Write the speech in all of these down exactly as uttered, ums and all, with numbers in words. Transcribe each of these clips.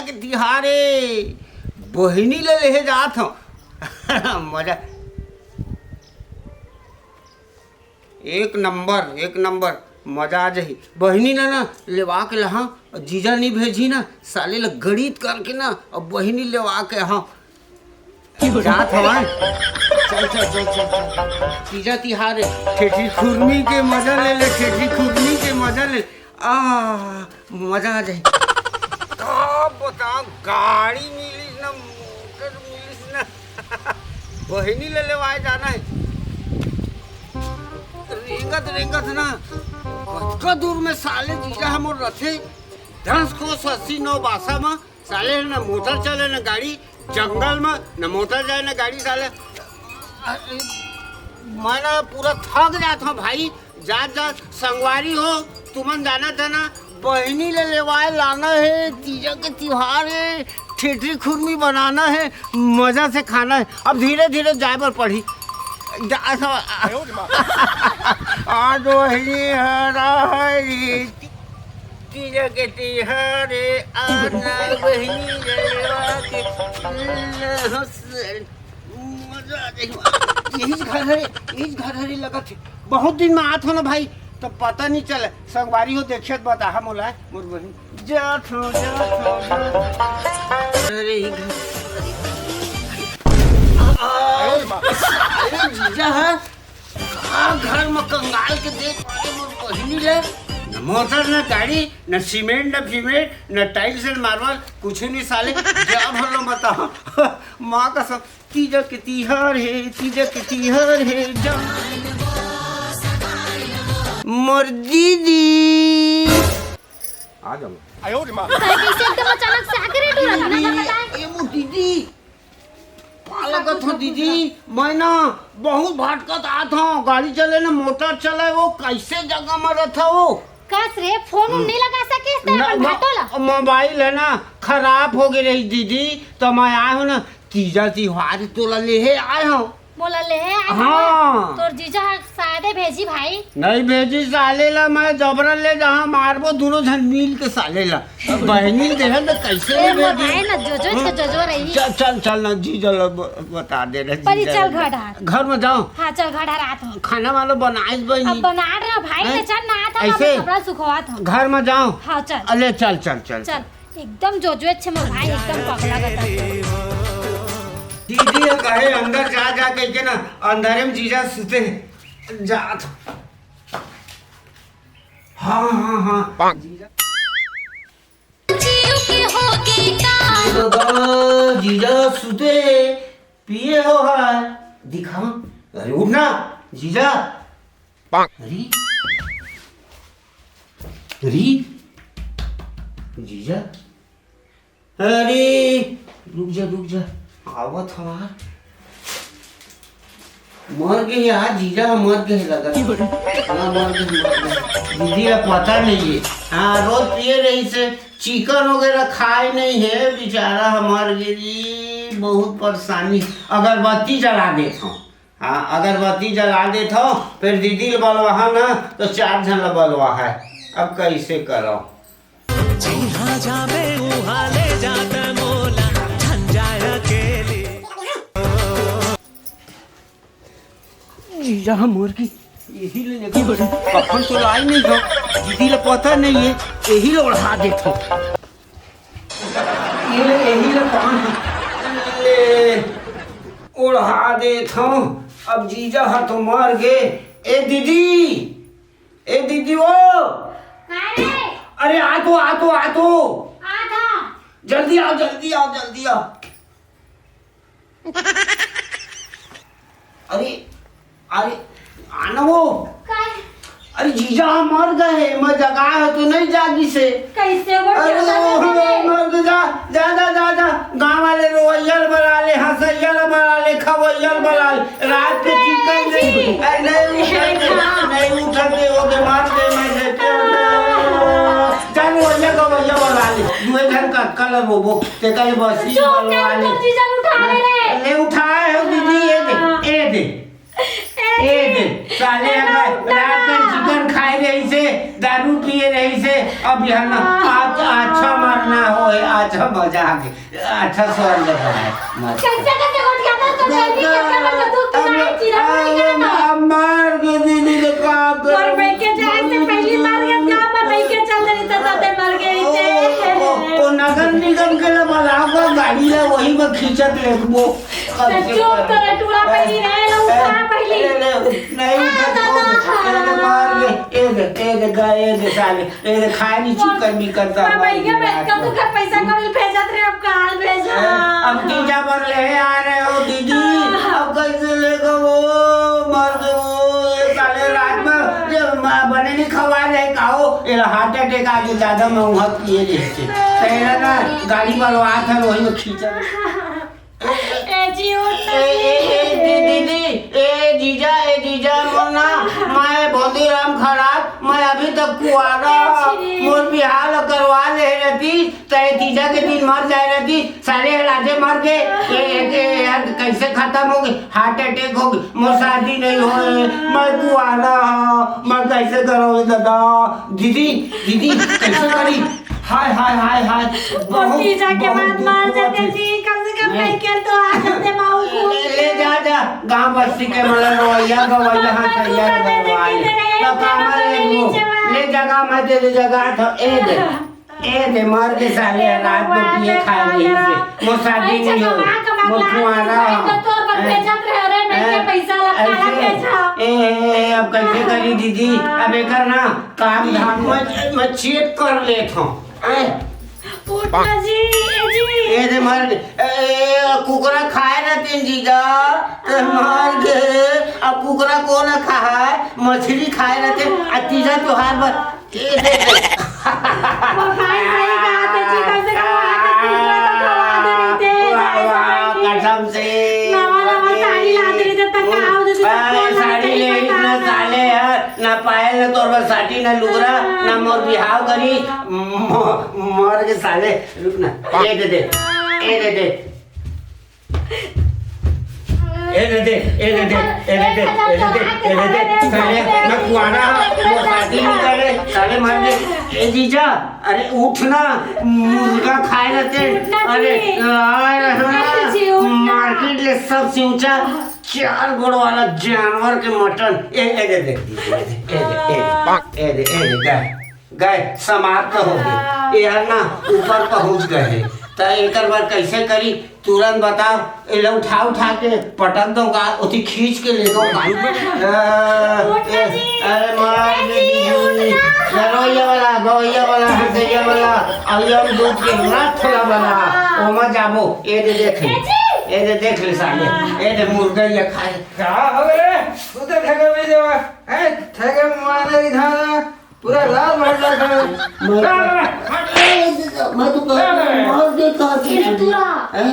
के तिहार ए, बहिनी ले लेहे जात हव। मजा। एक नंबर, एक नंबर, मजा आ जाही। बहिनी ला ना लेवा के लहा, जीजा नी भेजी ना, साले ला गणित करके ना, अब बहिनी लेवा के हा। जात हवय। चल, चल, चल, चल, चल। तीजा तिहार हे, ठेठरी खुरमी के मजा ले ले, ठेठरी खुरमी के मजा ले। आ, मजा आ जाही। का बताओ, गाड़ी मिलिस ना, मोटर मिलिस ना। बहिनी ले लेवाए जाना हे। रेंगत, रेंगत ना, कतका दूर में साले जीजा ह मोर रथे। दस कोस अस्सी नौ बासा म साले न मोटर चले, न गाड़ी, जंगल म न मोटर जाए, न गाड़ी साले। अरे, मैं ना पूरा थक जात हूँ भाई, जात जात। संगवारी हो, तुमन जानत है ना, बहिनी ले लेवाए लाना है, तीजा के तिहार है, ठेठरी खुरमी बनाना है, मजा से खाना है। अब धीरे धीरे जाए बर पड़ी। जा-, आज बहिनी हरा है रे। तीजा के तिहार हे, आना बहिनी ले लेवा के, मजा आ जाही। यही घर हरे, यही घर हरे लगत हे। बहुत दिन में आत हो ना भाई, तो पता नहीं चले। संगवारी हो, देखिए तो बता, हम बोला मोर बहिन। जात हो, जात हो, जात हो। अरे, ई घर। आ, आ, अरे, जीजा है। का घर म कंगाल के देख पारे मोर बहिनी ले? न मोटर, न गाड़ी, न सीमेंट, न फीमेंट, न टाइल्स, न मार्बल, कुछ नहीं साले। जा भलो बताओ। माँ कसम, तीजा के तिहार हे, तीजा के तिहार हे, जा। मोर दीदी। आ जाओ। काहे कैसे एकदम अचानक से आके रे डोरा ना बताए? ए मोर दीदी। का लगत हो दीदी, मैं ना बहुत भटकत आत हूँ, गाड़ी चले ना मोटर चले, वो कैसे जगह में रहता वो? कस रे, फोन उन नहीं लगा सके, तेरा न, अपन भाटो ला। मोबाइल है ना खराब हो गई रही दीदी, तो मैं आए हूँ ना, तीजा तिहार तोला लेहे आए हूँ। मोला लेहे आए हूँ। हाँ। तोर जीजा ह शायदे भेजी भाई। नहीं भेजी साले ला, मैं जबरन ले जहाँ मारबो दोनों झन मिल के साले ला। बहिनी देहे तो कैसे ए, नहीं मोर भेजी? भाई ना, जो, जो, इसका जो, जो रही। चल, चल, चल ना, जीजा ला ब-, बता दे रहे, पर ये जीजा चल ला। घर डार। घर में जाओ। हाँ, चल घर डार, आत हूँ। खाना वाला बनाए अब बहिनी। बना रहे हो भाई, हैं? मैं चल ना, आत हूँ, ऐसे? मैं कपड़ा सुखवात हूँ। घर में जाओ। हाँ, चल। अले, चल, चल, चल। चल, एकदम जो, जो अच्छे मोर भाई, एकदम पगला गता। दीदी ह कहे अंदर जा, जा कह के ना, अंधारे में जीजा सुते हैं। जात। हाँ, हाँ, हाँ। जीजा। जीव के होगे का? ए बाबा, जीजा सुते, पिए हो हाय। दिखा, अरे उठ ना, जीजा। अरे, अरे, जीजा। अरे, रुक जा, रुक जा, आवत हवा। मर गे यार, जीजा ह मर गे लगत। हाँ, मर गे, मर गे। दीदी ला पता नहीं है। हाँ, रोज पिए रही से, चिकन वगैरह खाए नहीं है, बेचारा ह मर गे जी, बहुत परेशानी। अगरबत्ती जला देत हूँ। हाँ, अगरबत्ती जला देत हव, फेर दीदी ल बलवाहा न, तो चार झन ल बलवाहा है। अब कइसे करव? जिहाँ जाबे उहाँ ले जात मोला, झन जाय अकेली। जीजा ह मोर के, एही ले लेके बड़ी। अपन तो लाई नहीं हो, दीदी ल पता नहीं है, एही ल ओढ़ा देत हव। ये ले, यही ले, पान ले, ओढ़ा देत हूँ। अब जीजा ह तो मर गे। ए दीदी, ए दीदी वो। का रे? अरे आ तो, आ तो, आ तो। आ था। जल्दी आओ, जल्दी आओ, जल्दी आओ। अरे, अरे, आना वो। काय? अरे जीजा ह मर गे हे, मैं जगाए हव तो नहीं जागिस हे। कैसे वो अरे, क्या ओ, करते हैं? मर गे, जा, जा, जा, जा, जा। गाँव वाले रोवैया ल बला ले, हँसैया ल बला ले, खवैया ल बला ले। रात के चिकन नहीं, अरे नहीं उठते, नहीं उठते, वो के मर गे, मैं देखे हो। चल रोवैया गवैया बला ले, दुए झन कतका ल रोबो, ते कहे बस ही चुप बलवा कर, ले। तुम जीजा ल उठा ले रे। ले उठाए हो दीदी, ये दे, ये दे। ए ए दे, साले अगर रात के चिकन खाए रहिस हे, दारू पिए रहिस हे, अब यहाँ ना, आप अच्छा मरना हो है, अच्छा मजा आ गया, अच्छा स्वर्ग बनाए। मर- कैसे, कैसे गोठियाता तो कैसे, कैसे बता तू कि अब, नहीं चिरा अब, नहीं अब, अब मर के दीदी के का और करूं? मैं के जाए से पहली मर गया, का मैं भाई के चल रही तो तते मर गई थे। ओ, ओ, ओ, नगर निगम के ला बुलाओ, गाड़ी ला वही में खींचत लेगबो। तो चुप कर, टूरा पहली रहे लो, उठा पहली। ए, ए, नहीं, ए, दादा। ए, ए, मार ले। ए दे, ए दे, गा, ए दे साले। ए दे, खाए नहीं चिकन भी करता, मैं मार भैया, ले, मैं रात कब में। तक पैसा कौड़ी भेजत रहे, अब कहाँ भेजा? ए, अब तीजा बर ले आ रहे हो दीदी, हाँ। अब कैसे लेगा वो? मर गए वो, ये साले रात में जब म-, बने नहीं खवा रहे, का हो? ये heart attack आ गया, ज्यादा महुआ पिए रहे थे। पहले ना गाड़ी बलवा था, वही में खींचा। ए जी, उठ ए, ए, ए, नहीं। दी-, दीदी, ए जीजा, ए जीजा, मोर ना, मैं भोदीराम खराब, मैं अभी तक कुआरा, ए जी। मोर बिहाव करवा ले रहती, तय तीजा के दिन मर जाए रहती, साले हलाजे मर के, ए, ए, ए, यार, कैसे खत्म हो गए? Heart attack हो गए, मोर शादी नहीं होए, मैं कुआरा हूँ, मैं कैसे करूँ दादा? दीदी, दीदी, कैसे करी? हाय, हाय, हाय, हाय। बहुत, भतीजा के बहुत बाद दुख मार हुआ जाते थी। जी, कम से कम नहीं। नहीं खेल तो आ जाते माऊ को। ले, ले जा, जा, गांव बस्ती के मतलब रोइया, गवैया, हाँ, हंसैया, तू कर दे, गवैया। दे, दे, तो दे, कामा दे, ले दे, वो, दे, ले जगह, मैं दे दे जगह, तो ए दे, ए दे, मर के साले ए रात में भगवान, पिए खाए नहीं से। मोर शादी ऐसे नहीं हो, कमा, कमा, मोर कमा, कुआरा कमा, हो। तो तोर पर हैं? भेजत रहे रे, नहीं के हैं? पैसा ला, काला ऐसे? भेजा। ए, ए, ए, अब कैसे करी दीदी? अब एकर ना काम धाम में, मैं check कर लेत हूँ। ए, उठ ना जी, ए जी। ए दे मर, ए, ए, कुकरा खाए रहते जीजा, ते मर गे। अब कुकरा कोन खाए? मछली खाए रहते। आ तीजा त्योहार पर, ए दे, दे। वो भाई सही कहा थे जी, कम से कम वहाँ का कुकरा तो खवा दे रही थे, वाह, वाह, ऐसा नहीं। कसम से। नवा, नवा साड़ी ला दे रही थे, तो का हो जाती, तो ए, कौन ला साड़ी दे ले रही इतना था? साले यार, ना पायल, ना तोर बर साटी, ना लुगरा, ना मोर बिहाव करी, म-, मर के साले, रुक ना, ए दे दे, ए दे दे। ए दे दे, ए दे दे, ए दे दे, ए दे दे, ए दे दे, साले, मैं कुआरा हूँ, मोर साटी नहीं करे, साले मर गए। ए जीजा, अरे उठ ना, मुर्गा खाए रहते, उठ ना अरे, जी। अरे हाँ, उठ ना जी, उठ ना। Market ले सबसे ऊंचा चार गोड़ वाला जानवर के मटन। ए, ए, दे, दे, दीदी, ए, दे, ए, दे, ए, दे, ए, दे, ए, दे, गए, गए, समाप्त हो गए। ये है ना, ऊपर पहुंच गए हैं। त एकर बर कैसे करी? तुरंत बता, ए ला उठा, उठा के पटक दो का, ओती खींच के ले दो का। ए, ए, अरे मार दे दीदी। गवैया वाला, गवैया वाला, हंसैया वाला, अउर हम दूध के रथ ला बना, ओमा जाबो। ए दे देख ले, ए दे देख ले साले, ए दे मुर्गा ये खाए। का हो रे? तू तो ठेका में देवा, ए, ठेका मारे इधर, पूरा लाल भर जा खड़ा। मैं, मैं तो कहा, मार दे कहा ए रे तू। तूरा। हैं?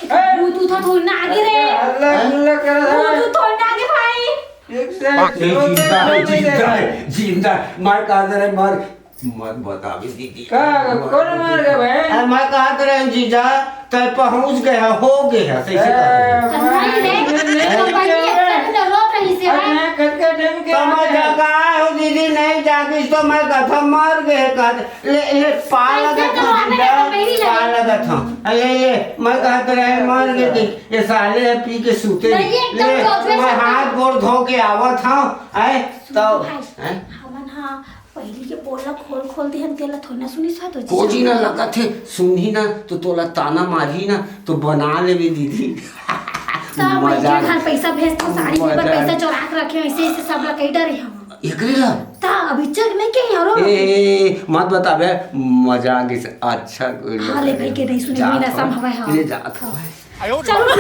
ए! भूत उठा थोड़ी ना आगे रे। हल्ला गुल्ला कर रहा है। भूत थोड़ी ना आगे भाई। एक से नहीं, जिंदा है, जिंदा है, जिंदा है। मार कहा दे रहे, मार। मत बतावे दीदी। का? मत कौन बतावे। मार गया भाई? अरे मैं कहा दे रहे जीजा, तय पहुंच गया, हो गया, सही से कहा दे। ए, नहीं रे, नहीं, तो बड़ी नहीं। एक second रोत रही से है। अरे, कटका टाइम के तो मैं जगा हो दीदी, नहीं जागिस तो मैं कथा मर गए कहा दे। ले, ले, पा कैसे लगत तो हूँ, हमें जीजा, तो पहली पा लगी। लगत हूँ। ले, ले, मैं कहत रहे, मर गए थे। ये साले पी के सूते। नहीं, ये एकदम ले, रोतवे मैं से हाथ गोड़ धो के आवत हूँ। आए, सुनो तो, भाई, हैं? हमन हाँ, पहली के बोला खोल, खोल दिहन, तेला थोड़ी ना सुनिस हा तो कोजी ना जीजा। लगत है, सुनही ना, तो तोला ताना मारही ना, तो बना लेबे दीदी। सब मजा लइका घर पैसा भेजथव, साड़ी लेबर मजा पैसा चोरा के रखे, ऐसे, ऐसे सब ला कही डरे हम। एकरे ला? ता अभी चेक नहीं के यारो। ए, ए, ए, मत बताबे, मजा आ गइस, अच्छा कोई हाँ, ले भाई के नहीं सुने, जात मेरा हवं। सम हवय, हाँ। ले जात हवं। चलो, उठ, उठ, उठ।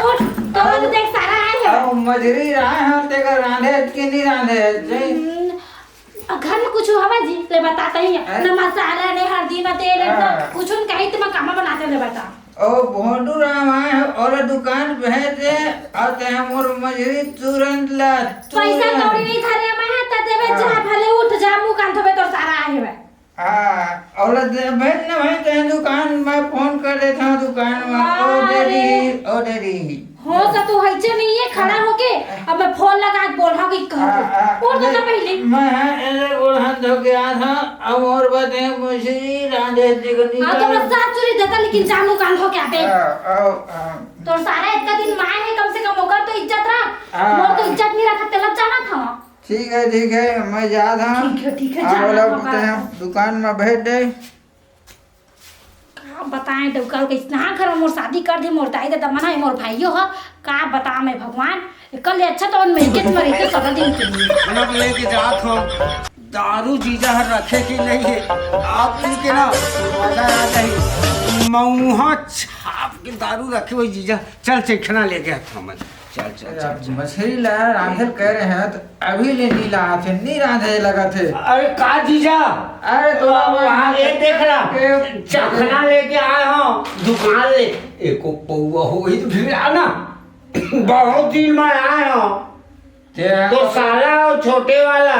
उठ, तो देख, सारा आए हे। अब मजरी रहा है, तेकर रांधे के नहीं रांधे, जय। हम्म, घर में कुछ हवा जी, ले बताता ही है। हैं? न मसाला, न हल्दी, न तेल, न हाँ। कुछ न कहीं तो मैं कामा बनाते ले बता। ओ भोंडू राम आए हो, ओला दुकान भेज दे, अउ ते मोर मजरी तुरंत ला, पैसा तुरंत। कौड़ी नहीं धरे मैं है, त देवे हाँ। जा, भले उठ जा, मुंह कान धोबे तोर सारा आए हवे। हाँ, ओला दे, भेज न भाई, ते दुकान में फोन कर देता हूँ, दुकान में, हाँ, ओ दे अरे। दी, ओ दे दी। हो तो तू हइचे नहीं है, खड़ा होके अब मैं फोन लगा के बोल, हाँ, कि कहाँ आ, आ, बोल तो ना पहले। मैं, हाँ, ऐसे बोल, हाथ धो के आ था, अब और बातें मुझे रांधे दिखनी हाँ, तो का। बस साथ चुरी देता, लेकिन जानू कान हो क्या बे? आ, आ, आ। तो सारा इतना दिन माए है, कम से कम ओकर तो इज्जत रख। हाँ। मोर तो इज्जत नहीं रखा, तेला जाना था। ठीक है, ठीक है, मैं जात हूँ। ठीक है, ठीक है, आप जाना लोग होगा। ते हैं दुकान में बैठ गए। का बताएं, डौका के इतना घर में मोर शादी कर दे, मोर दाई ददा मना, मोर भाइयों ह, का बता मैं भगवान, एकर ले अच्छा तो उन मिलके तुम्हारे इतने सदा दिन के लिए। लोग लेके जात हो, दारू जीजा हर रखे की नहीं है, आप पी के ना मजा आ जाए, मऊहा छाप के दारू रखे हुए जीजा, चल चिखना लेके आ हमन। चल, चल, अरे, चल, आप चल। मछरी ला रांधल कह रहे हैं, तो अभी ले नहीं लात हे, नहीं रांधे लगत हे। अरे, का जीजा? अरे, तोला तो मैं वहाँ ये देख रहा, के चखना लेके आया हूँ, दुकान ले। एको पौवा हो ही तो फिर आना। बहुत दिन में आया हूँ। ते तो साला और छोटे वाला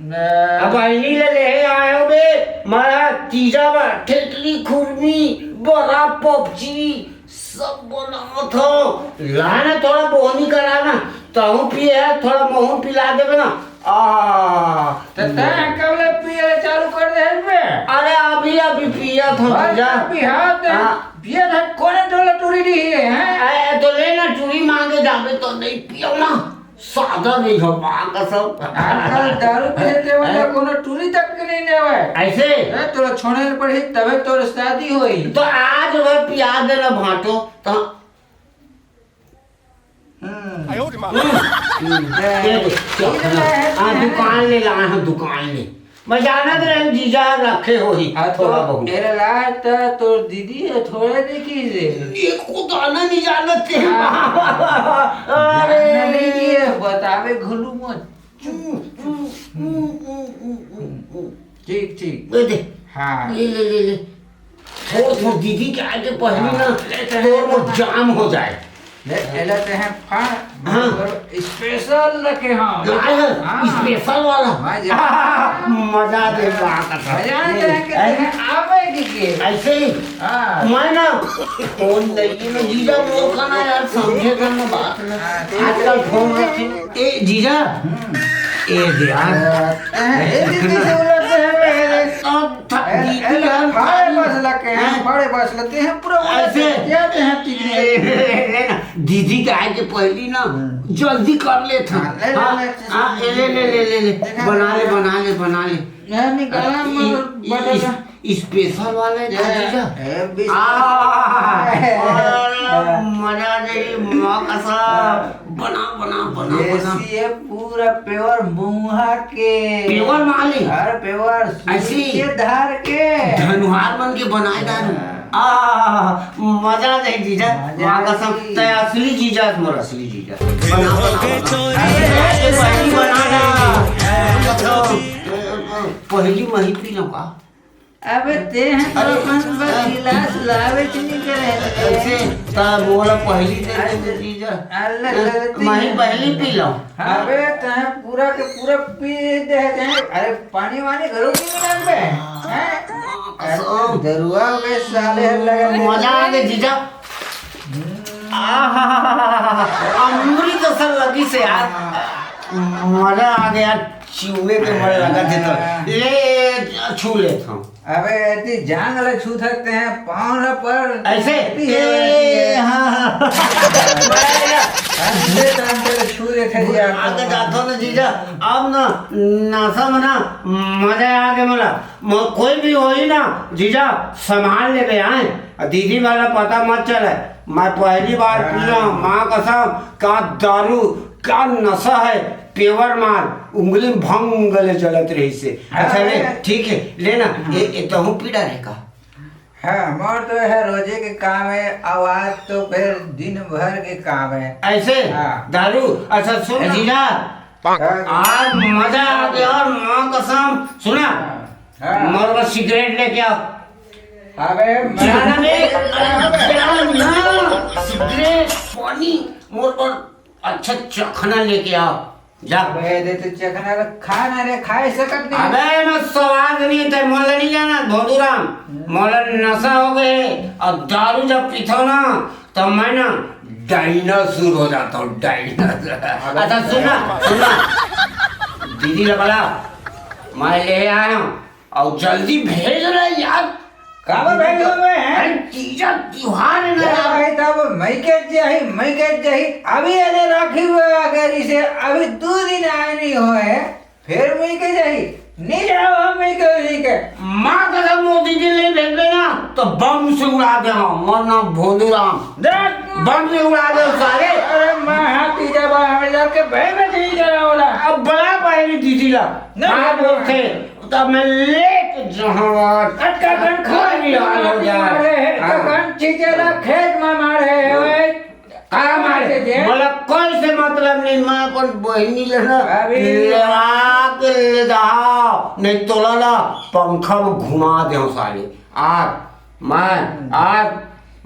न- अब बहिनी ले ले आयो बे, मारा तीजा बा, ठेकली, खुरमी, बड़ा पपची, सब बनावत हो। ला ना, थोड़ा बोहनी करा ना, तहूँ पिए है, थोड़ा महूँ पिला देबे ना। आ, त तैं कब ले पिए ले चालू कर दे बे? अरे अभी, अभी पिया था भाई, जीजा। अभी हाथ दे, हाँ। पिए था, कोने टोला टूरी दी है, हैं? ए, तो ले ना, टूरी मांगे जाबे तो नहीं पियो ना। सादा नहीं हो, माँ कसम। आजकल दारू पीते वाला हैं? कोनो टूरी तक के नहीं लेवे। ऐसे? ए, तोला छोड़े ल पड़ी, तबे तोर शादी होई। तो आज वह पिया देना भाटो, तो हम्म। हम्म। दे दे, चल, ये तो हाँ, है, हाँ, है। दुकान ले लाए हैं, दुकान ले। मैं जानत रहे जीजा रखे होही, हाँ, तो थोड़ा बहुत। मेरे लायक तो तोर दीदी है, थोड़े देखी से। ये को दाना नहीं जानत थे। हाँ। अरे। जानना नहीं है, बतावे घुलू मत। ठीक, ठीक। ले दे। हाँ। ले, ले, ले, ले। थोड़, थोड़ दीदी के आगे पहली ना, हाँ, ले, ले, तोर ले, मोर जाम हो जाए। ले, एला ते हैं फाड़, हाँ। और special रखे हाँ। लाए हैं, हाँ। Special वाला। मजा। मजा दे बात है। मजा आ जाए कि ऐ-, ते हैं आवे की के। ऐसे ही। हाँ। मैं ना, फोन नहीं, मैं जीजा मोर का ना यार, समझे कर ना बात ना। हाँ, ठीक आजकल है। फोन रखे। ए, जीजा। हम्म। ए, दे यार। ए, ए, दीदी से बोलते हैं, ए, ए। अब थ-, ए, दीदी ए, यार, फाड़े बस लगे हैं, हैं? फाड़े बस लगे हैं, पूरा बोला ऐसे? क्या दे हैं तीन ए, ए, ए, ए, ना, दीदी के आए के पहली ना, हम्म। जल्दी कर ले था। हाँ, ले, ले, हाँ, ले, हाँ, ले, ले, ले, ले, ले, ले। देखा, बना ले, देखा। बना ले, बना ले। नहीं, नहीं, गला में ई-, ई-, बटन इस-, ना। Special वाला है ये, जीजा। ए, बिस-, आ, ए, अरे, मजा आ जाएगी, माँ कसम। बना, बना, बना, बना। देसी है, पूरा pure महुआ के। Pure माल है। अरे, pure ऐसी सूखे धार के। धनुहार मन के बनाए दारू। हाँ। आ, मजा आ जाए जीजा। मजा माँ आ कसम, जाएगी। तय असली जीजा है, मोर असली जीजा। बना, बना, बना। अरे, भाई, बना ना। पहली मही पी लो का? अबे ते हैं तो अरे, अपन बस हाँ। गिलास लावे के नहीं करे। ऐसे ता मोला पहली दे दे अरे, जीजा। अल्लाह हाँ, गलती मैं है। पहली पी लूं। अबे ते हैं पूरा के पूरा पी दे हैं। अरे पानी वानी घरों की नहीं रख बे। हैं? कसम। अरे दरुआ हो गए साले हर लगा दे। मजा आ गया जीजा। हम्म। आहा, अमृत असन लगी से यार। मजा आ गया। छूए के मन लगत हे तो ले, छू लेत हूँ। अबे, एती जांग ला छू सकते हैं, पाँव ला पर ऐसे? भी है, ए, हाँ, हाँ। हाँ, ये time पे तो छू लेते जी आप। आगे जात हो ना जीजा, अब ना नशा में ना मजा आ गया मोला। म-, कोई भी होई ना जीजा, संभाल लेबे आए। दीदी वाला पता मत चले, मैं पहली बार हाँ। पिया, माँ कसम, का दारू, का नशा है। Pure माल, उंगली में भंग ले चलत रही से। अच्छा, ले, अरे। ठीक है, ले ना, हाँ। ए, ए, तहूँ पी डारे का? हाँ, मोर तो है रोजे के काम है, आवाज तो फिर दिन भर के काम है। ऐसे? हाँ। दारू? अच्छा, सुन ऐसे। जीजा, हाँ। आज मजा आ गया और माँ कसम, सुना? हाँ। मोर बस सिगरेट लेके आओ। अबे, जाना बे, जाना। सिगरेट, पानी, मोर बर अच्छा चखना लेके आओ, जा। अबे, दे तो चखना रे, खा ना रे, खाए सकत नहीं। अबे, मैं सवाल नहीं, ते मोला नहीं जाना, भोदूराम। हम्म। मोला नशा हो गए, अब दारू जब पीथो ना, तब मैं ना डायनासोर हो जाता हूँ, डायनासोर। अच्छा, सुन ना, सुन ना, दीदी ला बला, मैं ले आया हूँ, अउ जल्दी भेज रहे यार। काबर भेज दो बे, हैं? अरे, तीजा तिहार है ना यार। भाई, तब मैं कह जाही, मैं कह जाही, अभी अरे राखी हुए अगर इसे अभी दू दिन आए नहीं होए, फेर मैं कह जाही, नहीं जाओ, हम मैं कह नहीं के। माँ कसम, वो दीदी नहीं भेजबे ना, तो बम से उड़ा दे हम, मरना भोलू राम। देख, बम से उड़ा दे सारे। अरे, मैं हाथ तीजा बा, हमें जाके भाई में नहीं जरा होला। अब बला पाएगी दीदी ला। नहीं, हाँ, नहीं। बोलते, तब मैं लेके जहाँ अटका कन कोई भी हाल हो जाए। अरे, हाँ। कन चीजें ला खेत में मारे, हाँ। ओए। का मारे? दे दे। बोला, कोई से मतलब नहीं, मैं अपन बहिनी ले ना अभी लेवा के ले जाओ, नहीं तोला ला पंखा में घुमा दे हो साले। आज मैं, आज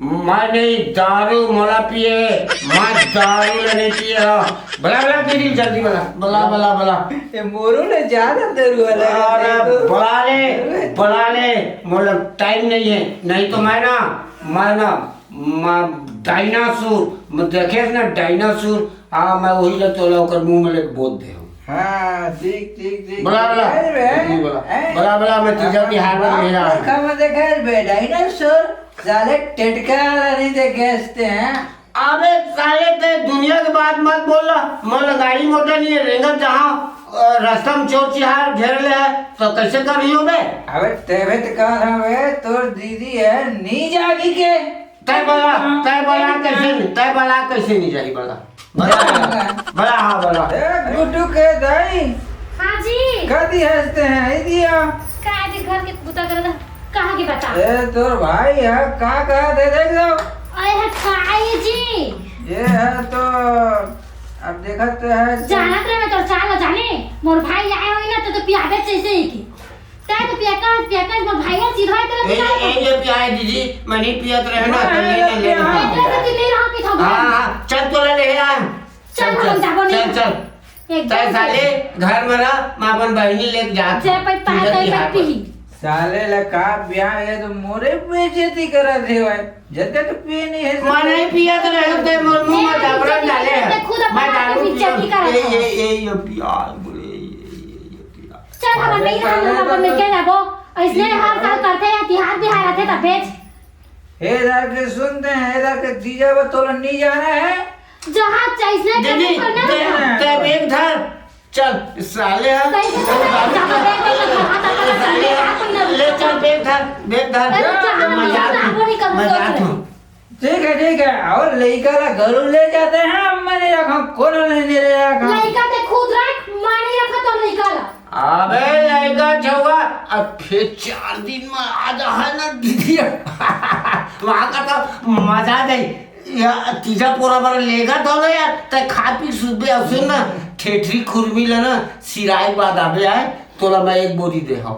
मैं नहीं दारू मोला पिए, मैं दारू ले नहीं पिए हो। बला, बला दीदी, जल्दी बला, बला, बला, बला। ये मोरू ने ज्यादा दारू वाला है, अरे देखो। बला ले, बला ले, मोला टाइम नहीं है, नहीं तो मैं ना, मैं ना, मैं डायनासोर, मैं देखे ना डायनासोर, हाँ, मैं वही ला तोला ओकर मुंह में लेके बोल दे हूँ। हाँ, ठीक, ठीक, ठीक। बला, बला। अरे बे, दीदी बला। हैं? बला, बला, मैं तीजा तिहार में आप ले रहा हूँ। देखा, मैं देखा, अरे बे, डायनासोर, साले टेटका वाला नहीं देखे हंसते हैं। अबे साले, ते दुनिया के बात मत बोल रहा। मोला गाड़ी मोटर नहीं है, रेंगत जहाँ, अ, रास्ता में चोर चिहार घेर ले है, तो कैसे कर रही हो बे? अबे तेरे तो कह रहा हूँ बे, तोर दीदी है, नहीं जागी के? तय बला, तय बला कैसे नहीं, तय बला कैसे नहीं जाई बला? बला, बला, हाँ, बला। ए, गुड्डू के दाई। हाँ जी। कदी हंसते हैं, ई दिया। का जी घर के बुता करत, कहाँ के बता? ए, तोर भाई है, का कहा दे देख लो। अरे हटाई जी। ये है तो, अब देखत तो है। जानत रहे मैं तोर चाल जाने, मोर भाई आए होई ना तो, तो पियाबे जैसे ही की। तै तो पियक्का, पियक्का, मोर भाई सीधा है, तेरा ए, पिया ए, है। ये पिया है दीदी, मैं नहीं पियत रहे ना, हाँ, तो ले, ये ले, ले, पिया ले। है। एकरा से नहीं रहा कि था हाँ, घर। हाँ, चल तोला ले आ। चल, चल, हम जाबो नहीं। चल, चल। एकदम तै से। साले घर में रह, मैं अपन बहिनी लेके जात जय हूँ। पैसा है, तै पैसा पी। साले ला का ब्याह है तो मोरे बेइज्जती करत हे भाई। जते तो पिए नहीं है। मैं नहीं पियत रहे, ते मोर मुंह में ए, जबरन डाले है। ते खुद अपना मैं दारू बेइज्जती पियत। करत ए, हो। ए, ए, ये पिया, बोले, ए, ए, ए, ये पिया। चल, हम नहीं, हम अपन में क्या जाबो? ऐसने हर साल करते हैं, तिहार बिहार आते तब बेच। हे दार के सुनते हैं, हे दार के जीजा बा तोला नहीं जाना है। जहाँ चाहे इसने दीदी, करना ते, है। ते बैग धर। चल, साले यार। सही से तो जहाँ बैग में रखा था, साले यार। ले चल, बैग धर, बैग धर। अरे, जहाँ मैं नहीं जाता, जाता हूँ, वो नहीं करूँगा मैं जाता हूँ। ठीक है, ठीक है। और लइका ला घरू ले जाते हैं, हम मैं नहीं रखा, कोनो नहीं ले रखा। लइका ते खुद रख, मैं नहीं रखा तो लइका ला। अबे लइका छउआ, अब फिर चार दिन में आ जा है ना दीदी। वहाँ का तो मजा आ जाई। या तीजा पोरा बर लेगा तो ना यार, ते खा पी सुबह और सुन ना, ठेठरी खुरमी लेना, सिराई बाद आबे आए, तोला मैं एक बोरी दे हूँ।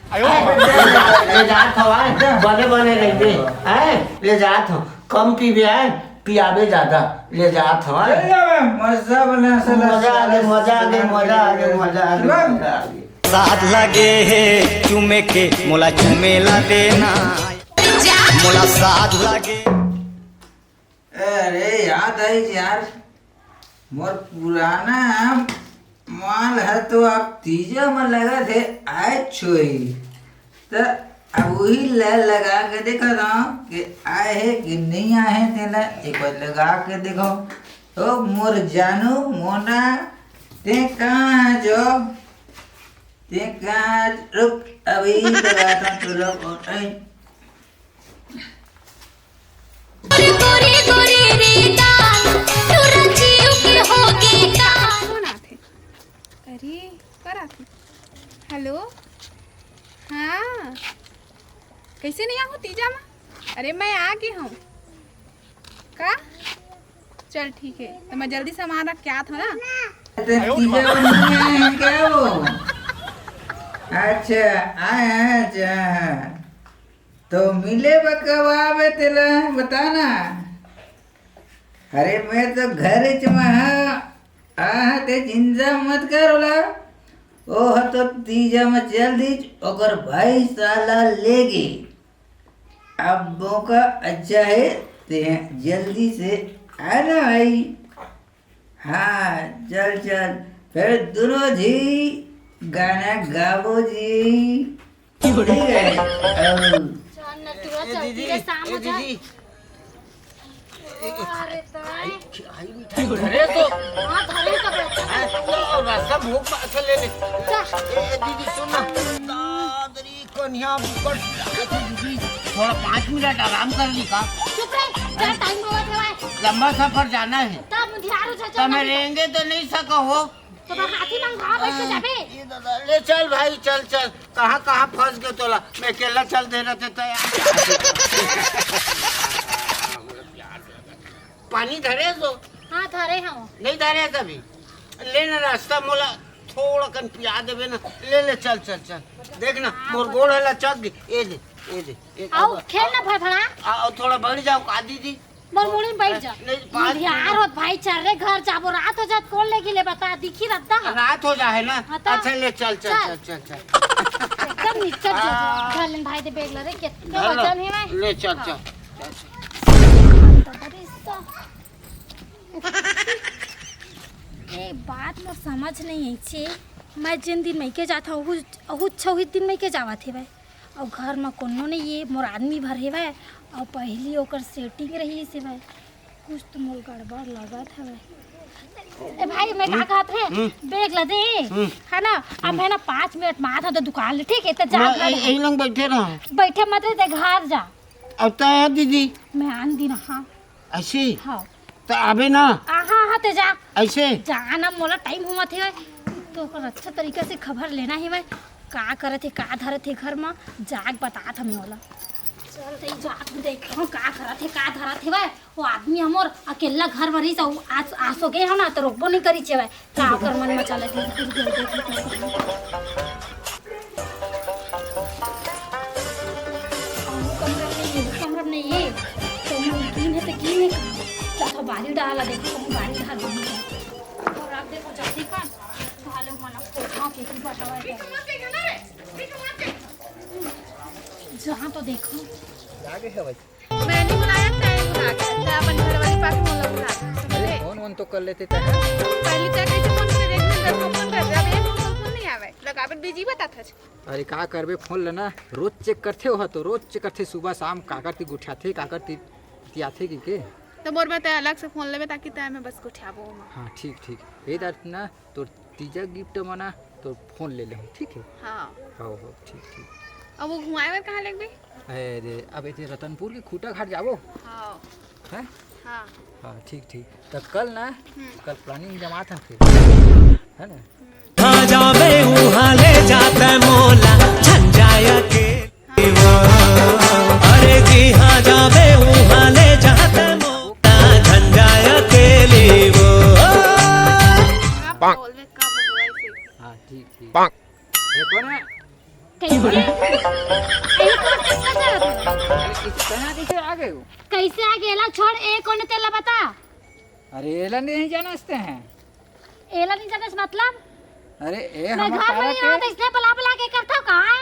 ले जात हवय, बने बने रहिबे, हैं? ले जात हव, कम पीबे, हैं? पियाबे जादा, ले जात हवय। चल जावे, मजा बना, साला, मजा आ गे, साला, मजा आ गे, साला, मजा आ गे, साला। मजा आ गे, मजा आ गे। साथ लगे हे चूमे के, मोला चूमे ला देना, मोला साथ लगे। अरे, याद आइस यार, मोर पुराना माल ह तो अब तीजा म लगत हे, आए छोई। त अब उही ल लगा के देखत हंव कि आए हे कि नइ आए हे, तेला एक बार लगा के देखव। ओ मोर जानू मोना, तें कहाँ हस ओ? तें कहाँ हस? रुक, अभी लगात हंव, तो रुक, ओ, ए, गोरी गोरी रे दाल, तोरा जीव के होगे काल। फोन आथे। अरे, कर आथे। हेलो, हाँ, कैसे नहीं आहू तीजा मा? अरे, मैं आ गे हंव। का? चल, ठीक हे, त मैं जल्दी सामान रख के आत हंव ना। अरे, तीजा मा नहीं आए हे का ओ? अच्छा, आए, आए, अच्छा, हाँ। तो मिले बर कब आबे तेला बता ना। अरे मैं तो घरेच म हंव, आहा ते चिंता मत कर ओला। ओह तो तीजा म चल दिस, ओकर भाई साला ले गे। अब मौका अच्छा हे, जल्दी से आ ना भाई। हाँ, चल चल, फिर दोनों जी गाना गाबो जी। ठीक है। अउ चल नटुआ, ए चल दीदी, धीरे, शाम ए हो जाए। दीदी। अरे ताई। आई मिठाई धरे तो। हाँ, धरे तो बेटा। हैं? तो रास्ता भूख पा-, अच्छा ले ले। जा। ए, ए, दीदी सुन ना। दादरी कन्या ऊपर दीदी, थोड़ा पाँच मिनट आराम कर ली का? चुप रहे, जा टाइम होवत हवय। लंबा सफर जाना है। तब मुधियारू जा, तो मैं रेंगे तो नहीं सका हो। तो मैं हाथी मंगवा बैठ के जाबे। ये दादा, ले चल भाई, चल, चल। कहाँ, कहाँ फंस गयो तोला? मैं अकेला चल दे रहे थे तो यार। पानी धरे सो? हाँ, धरे हूँ। नहीं धरे तभी। ले ना रास्ता मोला थोड़ा कन पिया देबे ना। ले, ले, चल, चल, चल। देख ना, मोर गोड़ हला चक गई। ए दे, ए दे, ए दे। आओ, खेल ना भड़भड़ा। आओ, थोड़ा बढ़ जाओ का दीदी। मोर मुड़ी में बैठ जा। नहीं, बात मुधियार नहीं। होत भाई, चल रे घर जाबो, रात हो जात, कौन लेगी ले बता, दिखी रद्दा ह। रात हो जाए ना। हाँ, तो अच्छा, ले चल, चल, चल। चल, चल, चल। एकदम निच्चट जा, जा। आ। धर लेन भाई दे बैग ला रे, कितना धर लो। वजन है भाई? ले चल, हाँ। चल। तो बड़ी सा। ए बात मोर समझ नहीं आई छे। मैं जिन दिन मइके जात हूँ, अहू, अहू छहुइत दिन मइके जावत हे भाई। अउ घर म कोनो नइ ये, मोर आदमी भर हेवय, अउ पहिली ओकर सेटिंग रहिस हेवय। कुछ तो मोर गड़बड़ लगत हवय। ए भाई, मैं का कहत हे? हम्म। बैग ला दे, हम्म। है ना? अब है ना, पाँच मिनट म आत हंव तो दुकान ले, ठीक है? तो जा मैं घर। यही लंग बैठे रहा। बैठे मत रहे, ते घर जा। अब तो आया दीदी। मैं आन दिन, हाँ। ऐसे? हाँ। त आबे ना। आहा, हाँ, ते जा। ऐसे? जा ना, मोला टाइम होवत हे। तो ओकर अच्छा तरीका से खबर लेना हे भाई। का करत हे, का धरत हे घर म, जाके बतात हमें ओला। चल, ते जाके देखो, का करत हे, का धरत हे भाई। वो आदमी हमर अकेला घर म रहिस, आज आसो गे हो ना, तो रोकबो नहीं करी छे भाई। का ओकर मन म चलत हे, फिर गेल देख लेते हैं। अहू कमरा में नहीं, अहू कमरा में नहीं ये। तो मन कीन है तो कीन है कहाँ? जा तो बारी डाला, देखो कहूँ बारी डाल दूँगी। और आप देखो जाती का, भाले मना खोखा के की बतावा है। जहाँ तो देखो। लागे है भाई। मैं नहीं बुलाया, तैं बुला के, तैं अपन घर वाली पास मोला बुला, समझे? अरे, फोन वोन तो कर लेते तैं। पहले तैं कैसे फोन करे, एक दिन दस फोन कर दे, अब एक फोन, फोन नहीं आवे, लगा अपन बिजी बता था। अरे, का करबे, फोन लेना, रोज चेक करथे, ओह तो रोज चेक करथे, सुबह शाम काकर ती गुठियाथे, काकर ती, ती आथे कि के? तो मोर बर तैं अलग से फोन लेबे, ताकि तैं मैं बस गुठियाबो ओमा। हाँ, ठीक, ठीक। ए दार ना, तोर तीजा गिफ्ट म ना तोर फोन ले लेहूँ, ठीक है? हाँ। हो, हो, ठीक, ठीक। अब वो घुमाए बर कहाँ लेगबे? अरे, अब एती रतनपुर के खूंटा घाट जाबो। हाँ। हैं? हाँ। हाँ, ठीक, ठीक। त कल ना, हम्म। कल प्लानिंग जमात हन फिर। है ना? हाँ जाबे उहाँ ले जात मोला झंझाया के। अरे जी हाँ जाबे उहाँ ले जात मोला झंझाया तेली वो। का बोलबे, का बोलबे ऐसे? हाँ, ठीक, ठीक। ये कौन है? कैसे? यही तो चक्कर चलत है। अरे, इस तरह कैसे आ गए हो? कैसे आ गए? एला छोड़, ए कौन है तेला बता। अरे, एला नहीं जानते हैं। एला नहीं जानस मतलब? अरे, ए मैं हमर घर में पारा नहीं के रहत, इसलिए बुला बुला के करता हूँ, कहाँ है?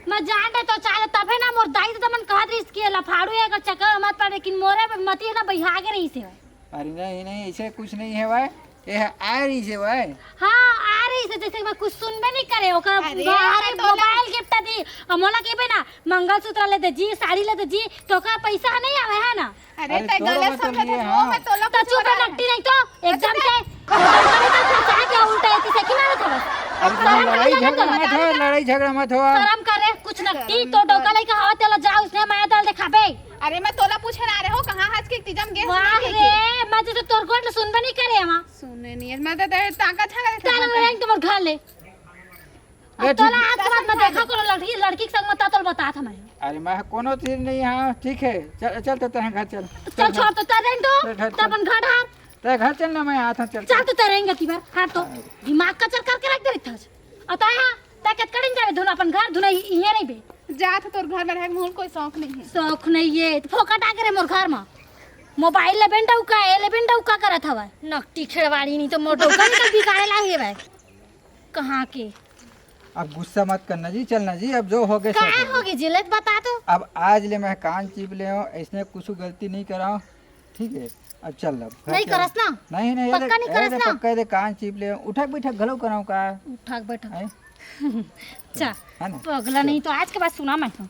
मैं जान रहे तो चाहे तभे ना मोर दाई तो मन कहत रही इसकी लफाड़ू है, अगर चक्कर मत पड़े, लेकिन मोरे मती है ना बहिया के रही से। अरे नहीं, नहीं, ऐसे कुछ नहीं है भाई, ये है आ रही से भाई। हाँ, आ रही से, जैसे मैं कुछ सुनबे नहीं करे, ओकर अरे, घर मैं तो मोबाइल गिफ्ट दी, और मोला कहबे ना, मंगलसूत्र ले दे जी, साड़ी ले दे जी, तो का पैसा नहीं आवे है ना? अरे, अरे, तै तोरो गलत में तो समझत लिए, हस, हाँ। मैं तोला तो कुछ चुप रह, बता नकटी नहीं तो, एकदम से। तोला का उल्टा एती से किनारे था बस। अरे, तुम शरम लड़ाई करे झगड़ा ना मत हो, तोला। लड़ाई झगड़ा मत हो। शरम करे, कुछ नकटी, तो डोका लइका हवा तेला जा, उसने माया दल दिखाबे। अरे, मैं तोला पूछे ना रहे हो, कहाँ हंस के तीजा म गे वाह रे, मैं तो तोर गोठ सुनबे नहीं करे हवा। सुने नहीं, मैं तो तेरे ताका झाका देखे तारा था। मैं तुम्हारे घर ले। अब तोला आज के बाद मैं देखा कोनो लड़की, लड़की के संग में तातल बतात हमें। अरे मैं कोनो चीज नहीं, हाँ, ठीक है, चल, चल तो तेरे घर चल। चल, छोड़ तो तेरे दो, चल, चल, तो अपन घर हार। तेरे घर चल ना, मैं आता हूँ, चल। चल तो तेरे गति पर, हाँ तो दिमाग का चल करके रख दे रही था। अता हाँ, तै कत कड़िन जावे धुन अपन घर, धुन इहे रहिबे। जात तोर घर में रहे, मोर कोई शौक नहीं है। शौक नहीं है, तो फोकट आ करे मोर घर में। मोबाइल ले बेंडा उका, ए ले बेंडा उका करत हवा। नकटी खेड़वाड़ी नहीं तो मोर डौका निकल बिकाए ला हे भाई। कहाँ के? अब गुस्सा मत करना जी, चलना जी, अब जो होगे सो का होगे। होगे जी, ले बता तो। अब आज ले मैं कान चीप ले हूँ, इसने कुछ गलती नहीं करा हूँ, ठीक है? अब चल अब घर नहीं चल। करस ना? नहीं नहीं, पक्का अरे, नहीं करस अरे, ना? पक्का, ये कान चीप ले हूँ, उठक बैठक घलो कराऊँ का? उठक बैठक। हैं? चा है ना? पगला नहीं तो आज के बाद सुना मैं तो।